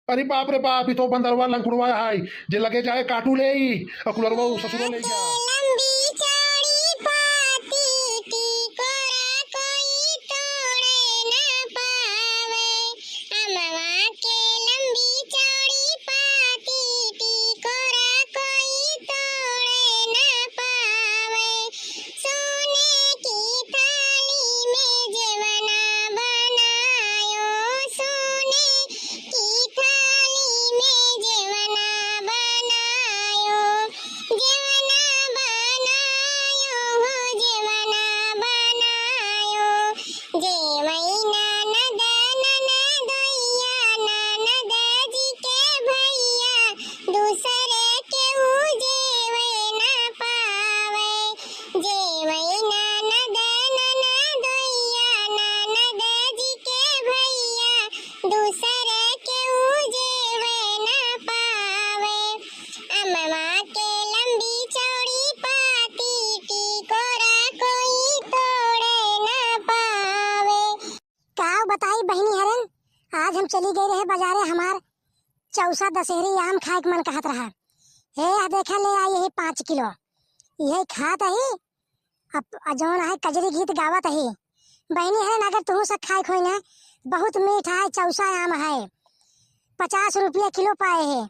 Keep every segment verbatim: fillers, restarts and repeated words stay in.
अरे बाप रे बाप, ई तो बंदरवा लंकुड़वा है, जे लगे जाए काटू लेई, अ कुलरवा उ ससुरा ले जा। लंबी चौड़ी पाती टिकोरा कोई तोड़े ना पावे। अमवा के लंबी चौड़ी पाती टिकोरा कोई तोड़े ना पावे। सोने की थाली में जेवना बनायो, सोने की थाली में जेवना बनायो, जेवना बनायो हो, जेवना बनायो। जेवई ननद ननदोइया, ननद जी के भैया, दूसरे केहू जेवे ना पावे। जेवई ननद ननदोइया, ननद जी के भैया, दूसरे केहू जेवे ना पावे। अमवा के लंबी चौड़ी पाती टिकोरा कोई तोड़े ना पावे। का बताई बहिनी हरन, आज हम चली गई रहे बाजारे, हमार चौसा दशहरी आम खाए के मन कहत रहा। हे, आ देखा, ले आई यही पाँच किलो, यही खात ही। अब जौन है कजरी गीत गावत ही। बहिनी हरन, अगर तुहू सब खाए खोई ना, बहुत मीठा है, चौसा आम है, पचास रुपया किलो पाए है,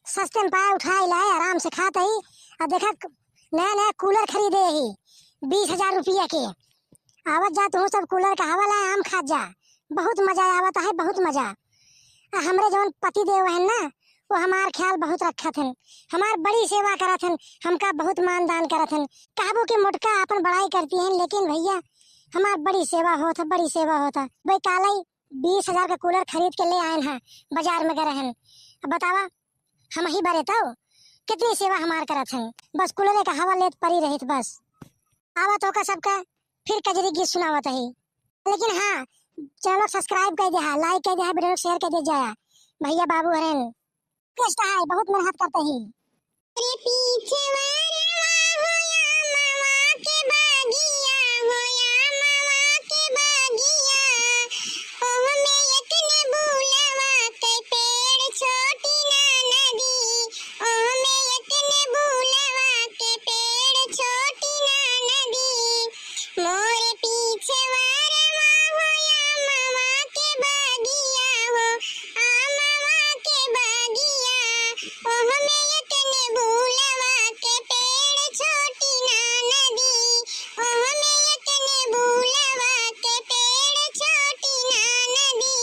सस्ते में पाए, उठाए लाए, आराम से खात ही। आ देखा, नया नया कूलर खरीदे ही बीस हजार रुपया के। आवत जा तुहू सब कूलर का हवा लाए, आम खात जा, बहुत मजा आवत है, बहुत मजा। आ हमरे जौन पति देव हन ना, वो हमार ख्याल बहुत रखत हन, हमार बड़ी सेवा करत हन, हमका बहुत मान दान करत हन। कहबो कि मोटका आपन बड़ाई करती हन, लेकिन भैया हमार बड़ी सेवा होत है, बड़ी सेवा होत है। भाई कालई बीस हजार का कूलर खरीद के ले आयन है, बाजार में गए हन। अब बतावा, हम ही बरे तो कितनी सेवा हमार करत हन, बस कूलरे का हवा लेत परी रहित बस। आवत होका सबका फिर कजरी गीत सुनावत ही। लेकिन हाँ, चैनल subscribe कर दे, हाँ, like कर दे, हाँ, video share कर दे जाया। भैया बाबू हरेन, request है, बहुत मेहनत करते ही। अरे पीछे वारवा होया मावा के बागिया, होया मावा के बागिया, ओहमे एक नेबुलवा के पेड़ छोटी ना नदी, ओहमे एक नेबुलवा के पेड़ छोटी ना नदी। मोरे पीछे वारवा होया मावा के बागिया हो, आ मावा के बागिया, ओहमे एक नेबुलवा के पेड़ छोटी ना नदी, ओहमे एक नेबुलवा के पेड़ छोटी ना नदी।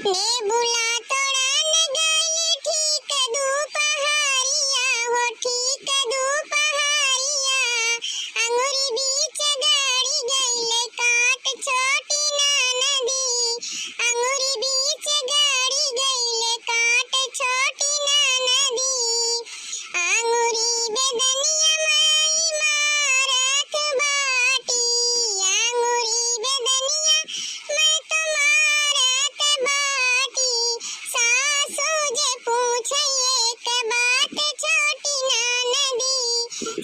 नेबुला तोड़न गइल ठीक दुपहरिया हो, ठीक दुपहरिया। अंगुरी बीच गड़ी गइल काट छोटी ना नदी, अंगुरी बीच गड़ी गइल काट छोटी ना नदी। आंगुरी बेदनिया माई मारत बाटी, आंगुरी बेदनिया माई तो मारत बाटी। सासू जे पूछे एक बात छोटी ना नदी,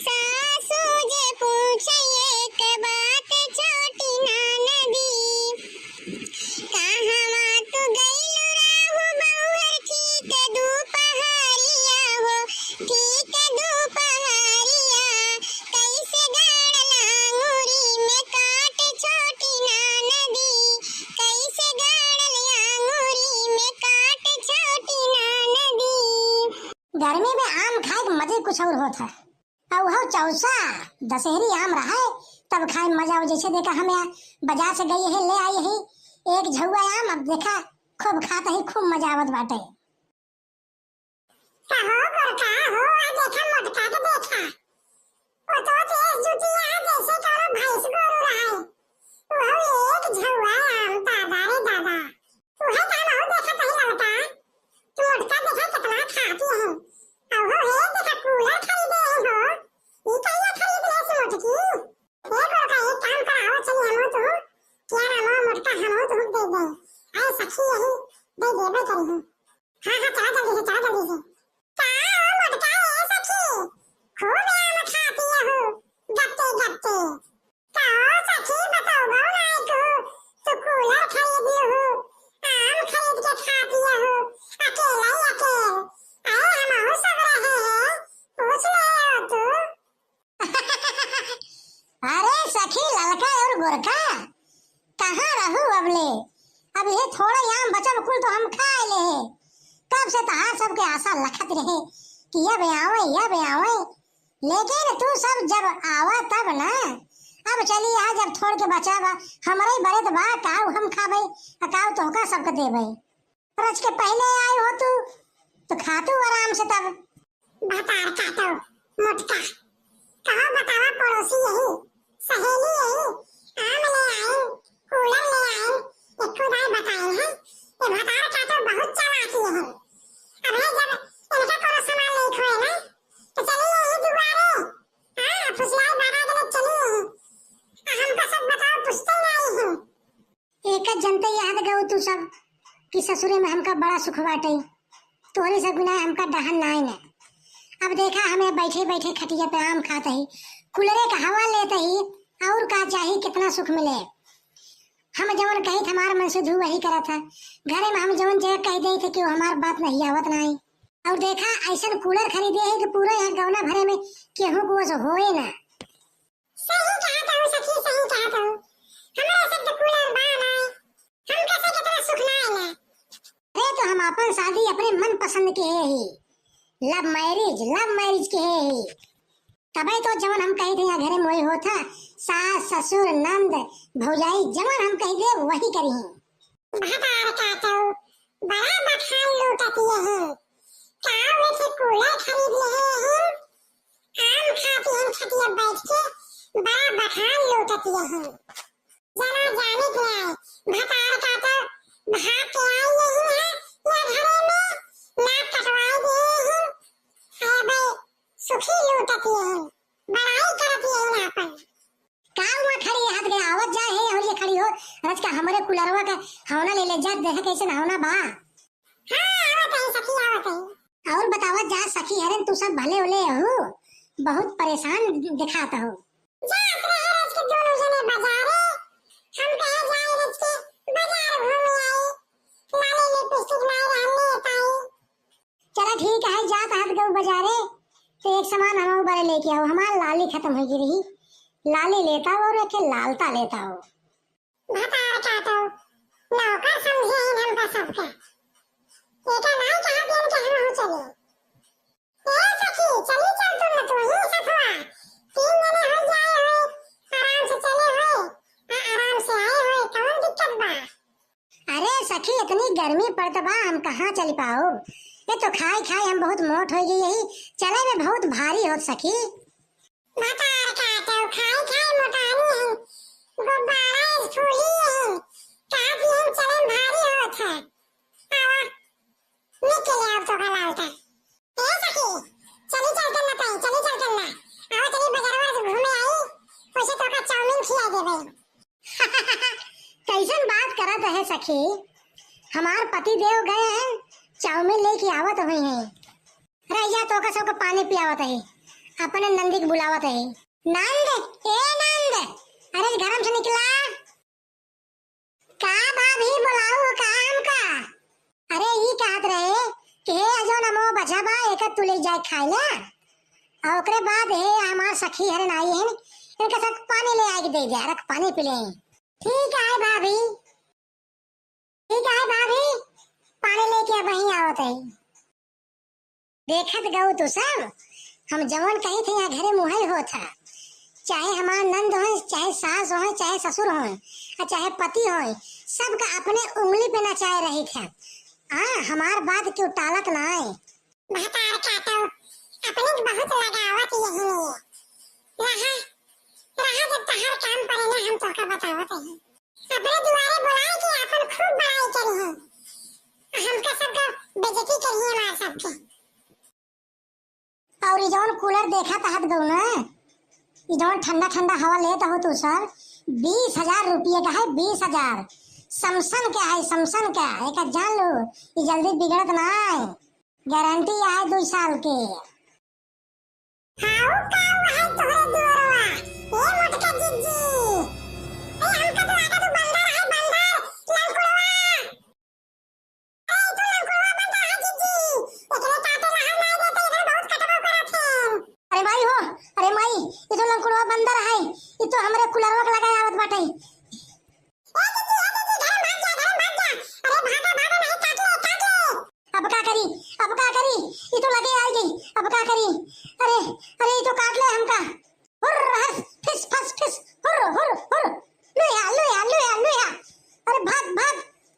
सासू जे पूछे एक बात छोटी ना नदी। कहवा तू गइलू राहु बहुअर ठीक दुपहरिया हो, ठीक दुपहरिया। कैसे गाड़ल आंगुरी में काट छोटी ना नदी, कैसे गाड़ल आंगुरी में काट छोटी ना नदी। गर्मी में आम खाए के मजे कुछ और होत है। अउर हौ चौसा, दशहरी आम रहे, तब खाए में मजा आवे। जैसे देखा, हम यहाँ बाजार से गई है, ले आई है एक झउआ आम। अब देखा, खूब खात ही, खूब मजा आवत बाटे। कहो गोरका हो, आ देखा मोटका के देखा। ओ तो तेज जुतिया जैसे करो भैंस गोरू रहे। वहु एक झउआ आम, दादा रे दादा। उहे तो हमहू देखत हई ललका, तू मोटका देखा केतना खाती है। अहो हे देखा कूलर खरीदे है हो, ई कहिया खरीद ले से मोटकी? ए गोरका एक काम कराओ, चली हमहू तू क्या नाम मोटका हमहू तू दे दे। आए सखी यही दे देबे करी हूँ। हाँ हाँ चला जल्दी से, चला जल्दी से। का हो मोटका ए सखी, खूब आम खाती है हो गत्ते गत्ते। का हो सखी, बतौबो नाई तू, तू कूलर खरीद लूहू, आम खरीद के खाती हू, आ गोरका, कहाँ रहू अब ले? अब ये थोड़ा आम बचल कुल तो हम खाए ले है। कब से तहार सबके आशा लखत रहे कि अब आवे, अब आवे, लेकिन तू सब जब आवा तब ना। अब चली आ, जब थोड़ के बचा बा, हमरे बरे त बा, काऊ हम खाबे, आ काऊ तोहका सबके देबे। रच के पहले आए हो तू, तो खातू आराम से तब। भतार काटो, मोटका, कहो बतावा पड़ोसी यही, सहेली यही, आम ले आए, कूलर ले आए, एको दाई बताए हैं, ये भतार काटो बहुत चालाक यही। अब है जब इनका कोनो सामान लेके होए ना, तो चली यही दुआरे, हाँ, फुसलाई बाबा के लिए चली यही। आ हमका सब बताओ, पूछते ही नहीं है। एक जनते याद गऊ तू सब कि ससुरे में हमका बड़ा सुख बाटे, तोहरे सब बिना हमका डहन नाई न। अब देखा, हमें बैठे बैठे खटिया पे आम खात ही, कूलरे का हवा लेत ही, और का चाही, कितना सुख मिले। हम जवन कही थे, हमार मन से धू वही करत है। घरे में हम जवन जगह कह दे थे कि वो हमार बात नहीं आवत नाई। और देखा, ऐसन कूलर खरीदे है कि पूरा यहाँ गवना भरे में केहू को वो होए ना। सही कहत हूँ सखी, सही कहत हूँ। हमरा सब तो कूलर बा ना, हमका से कितना सुख ना आइला। अरे तो हम अपन शादी अपने मन पसंद के है ही, love marriage, love marriage के है ही। तबे तो जवन हम कही थे यहाँ घरे मोए होत है, सास, ससुर, नंद, भौजाई जवन हम कही दे वही करी। भतार काटो, बड़ा बखान लूटत यही। का वे थे कूलर खरीद ले हैं? आम खाती हैं खटिया बैठ के, बड़ा बखान लूटत यही। जना जाने के आए, भतार काटो, भाग के आई यही है, या घरे में नाक कटवाए दिए हैं। अरे भाई, सुखी लूटत यही, बड़ाई करत यही ना अपन। का हुआ खड़ी हाथ गए आवत जा है, और ये खड़ी हो, रच का हमरे कुलरवा का हवना ले ले जा, देह कैसे नहावना बा। हाँ, आवत है सखी, आवत है। और बतावत जा सखी हरन, तू सब भले उले हो, बहुत परेशान दिखात हो। जात रहे रच के दोनों जने बाजारे, हम कहे जाए रच के बाजार घूम आई, लाली लिपस्टिक नाई रहन ले ताई। चला ठीक है, जात हाथ गऊ बाजारे, तो एक सामान हम बारे लेके आओ, हमार लाली खत्म हो गई रही, लाली लेता और एक लालता लेता हो। भतार काटो, नौकर समझे हैं हमका सबका। एका नाई कहा दिन के हम हो चले। ए सखी, चली चल तू न तू ही सथवा। तीन जने हो जाए होए, आराम से चले होए, आ आराम से आए होए, कौन दिक्कत बा? अरे सखी, इतनी गर्मी पड़त बा, हम कहाँ चली पाउब? ये तो खाई खाई हम बहुत मोट हो गई यही, चले में बहुत भारी होत सखी। भतार काटो, खाई खाई मोटानी है, गुब्बारा फूली है, का दिहन चले में भारी होत है। आवा, निकल आओ तो का लालता। ए सखी, चली चल के ना ताई, चली चल के ना। आवा चली बजारवा से घूमे आई, वैसे तो का चाउमीन खिया देबे। कैसन बात करत है सखी, हमार पति देव गए हैं, चाउमीन लेके आवत हुई हैं। रह जा, तो का सबको पानी पियावत है, अपने नंदी के बुलावत है। नंद, ए नंद, अरे घरम से निकला। का भाभी, बोलाऊ हो का हमका? अरे ई कहत रहे कि हे अजो नमो बचा बा, एकर तू ले जाए खाए ले। और ओकरे बाद हे हमार सखी हरन आई हन, इनका सब पानी ले आके दे दे, रख पानी पी ले। ठीक है भाभी, ठीक है भाभी, पानी लेके अब वहीं आवत है। देखत गऊ तू सब, हम जवन कही थे यहाँ घरे मुहई होत है, चाहे हमार नंद होए, चाहे सास होए, चाहे ससुर होए, और चाहे पति होए, सबका अपने उंगली पे नचाए रही थे। हाँ, हमार बात क्यों टालत ना है। भतार काटो, अपने के बहुत लगावत यही नहीं। रहा, रहा जब तहार काम पड़े ना हम तोहका बतावत है। अपने दुआरे बुलाए के आपन खूब बड़ाई करी है। हमका सबका बेइज्जती करी है हमार सबके। और ई जौन कूलर देखा तहत गऊ ना, ई जौन ठंडा ठंडा हवा लेत हो तू सब, बीस हजार रुपये का है, बीस हजार। सैमसंग का है, सैमसंग का, एक जान लो, ई जल्दी बिगड़त ना है, गारंटी है दो साल के। हाउ काउ है तोहरे दुअरवा, ए मोटका जिज्जी। ए हमका तो लागा तू बंदर है, बंदर, लंकुड़वा। ए तू लंकुड़वा बंदर है जिज्जी। एकरे काटे लहर नाई देते, इधर बहुत कटवा करत है। अरे माई हो, अरे माई, ये तो लंकुड़वा बंदर है, ये तो हमरे कुलरवा के लगा आवत बाटे। ए दीदी, ए दीदी, घर में भाग जा, घर में भाग जा। अरे भागा, भागा, नहीं काट ले, काट ले। अब का करी, अब का करी? ई तो लगे आई गई, अब का करी? अरे, अरे, ई तो काट ले हमका। हुर्र, हस, फिस, फस, फिस, हुर्र, हुर्र, हुर्र। लुया, लुया, लुया, लुया। अरे भाग, भाग,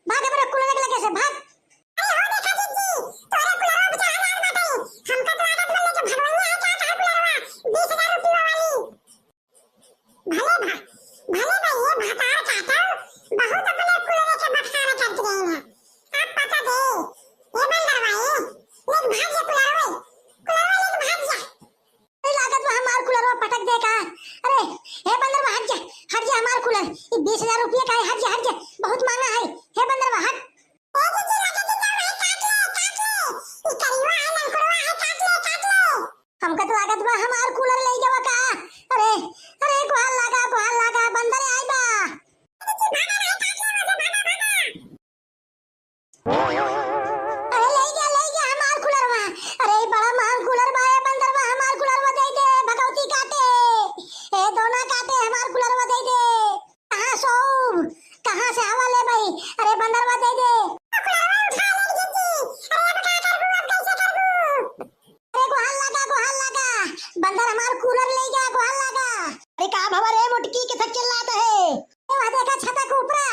भाग हमरे कुलर के लगे से, भाग। अरे हो देखा जीजी, तोरे कुलरवा बेचारा लाल बाटे। हमका तो लागत बा लेके भगवैया है का तोर कुलरवा, बीस हजार रुपया वाली। भले भा-, भले भा ये भतार काटो, बहुत अपने कुलरे के बखान करत रहे हैं। आप पता दे, ये बंदरवा, ये, लेके भाग ये कुलरवा, कुलरवा लेके भाग जा। अरे लागत बा हमार कुलरवा पटक दे का। अरे, हे बंदरवा हट जा, हट जा हमार कुलर। ई बीस हजार रुपया का है, हट जा, हट जा, बहुत महंगा है। हे बंदरवा हट। ए दीदी, लगे दीदी, भाई काट ले, काट ले। ई करिया है, लंकुड़वा है, काट ले, काट ले। हमका तो लागत बा हमार कुलर ले जावा का। अरे, अरे, गोहार लागा, गोहार लागा, बंदर आई बा। ए दीदी, भागा नहीं, काट ले, मुझे भागा, भागा। अरे ले गया, ले गया हमार कुलरवा। अरे ई बड़ा महंग कुलर बा, ए बंदरवा हमार कुलरवा दे दे, भगवती काटे। ए दोना काटे, हमार कुलरवा दे दे। कहाँ सोऊब? कहाँ से हवा लेबई? अरे बंदरवा दे दे। कुलरवा उठा ले जीजी। अरे अब का करबू, अब कैसे करबू? अरे गोहार लागा, गोहार लागा। बंदर हमार कुलर ले गया, गोहार लागा। अरे का भवा रे मोटकी, किथक चिल्लात है? ए, वह देखा छता के ऊपरा,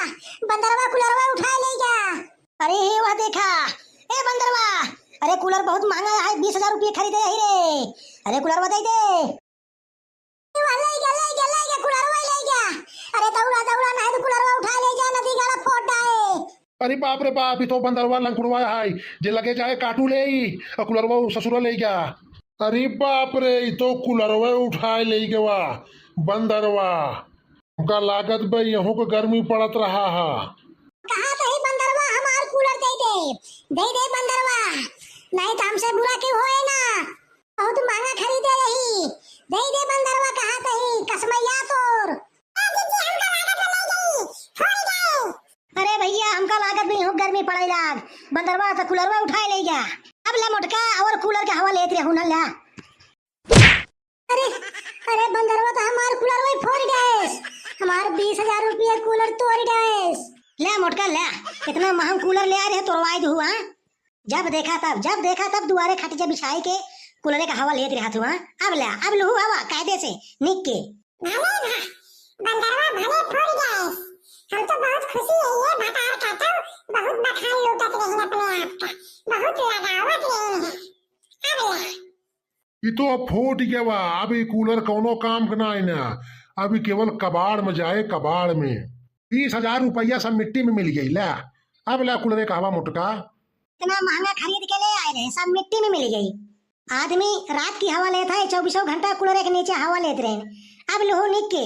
बंदरवा कुलरवा उठाए ले गया। अरे हे वह देखा, ए बंदरवा, अरे कुलर बहुत महंगा है, बीस हजार रुपये खरीदे ही रे। अरे कुलरवा दे दे। ए, वह ले गया, ले गया, ले गया, कुलरवा ले गया। अरे दौड़ा, दौड़ा, नहीं तो कुलरवा उठा ले जा, नदी गाड़ा फोड़ डाए। अरे बाप रे बाप, ई तो बंदरवा लंकुड़वा है, जे लगे जाए काटू ले ई, और कुलरवा ससुरा ले गया। अरे बाप रे, ई तो कुलरवा उठाए ले गवा, बंदरवा। हमका लागत बा यहू के गर्मी पड़त रहा हा। कहा तही बंदरवा हमार कुलर दे दे, दे दे बंदरवा, नहीं तो हमसे बुरा क्यों होए ना। बहुत महंगा खरीदे रही, दे दे बंदरवा कहा तही, कसमैया तोर। ए जीजी, हमका लागत बा ले गई, फोड़ गए। अरे भैया, हमका लागत बा यहू गर्मी पड़े लाग, बंदरवा तो कुलरवा उठाए ले गया। अब ले मोटका और कुलर के हवा लेत रहू ना ला। अरे, अरे बंदरवा तो हमार कुलरवा ही फोड़ गएस, हमार बीस हजार रुपया कुलर तोड़ गएस। ले मोटका ले, इतना महंग कुलर ले आए रहे, तोड़वाए दू हुआ। जब देखा तब, जब देखा तब दुआरे खटिया बिछाई के कुलरे का हवा लेत रहत हुआ। अब ले, अब लहू हवा कायदे से निक के। भले भा, बंदरवा भले फोड़ गएस, हम तो बहुत खुशी है ये भतार का तो, बहुत बखान लूटत रही अपने आप का, बहुत लगावत रही है। अब ले। ई तो अब फूट गवा, अब ई कूलर कौनो काम के ना आई ना, अब ई केवल कबाड़ में जाए, कबाड़ में। बीस हजार रुपया सब मिट्टी में मिल गई। ला, अब ला कूलरे कहवा मोटका। इतना महंगा खरीद के ले आए रहे, सब मिट्टी में मिल गई। आदमी रात की हवा लेत है, चौबीसों घंटा कूलरे के नीचे हवा लेत रहे। अब लहू निक के,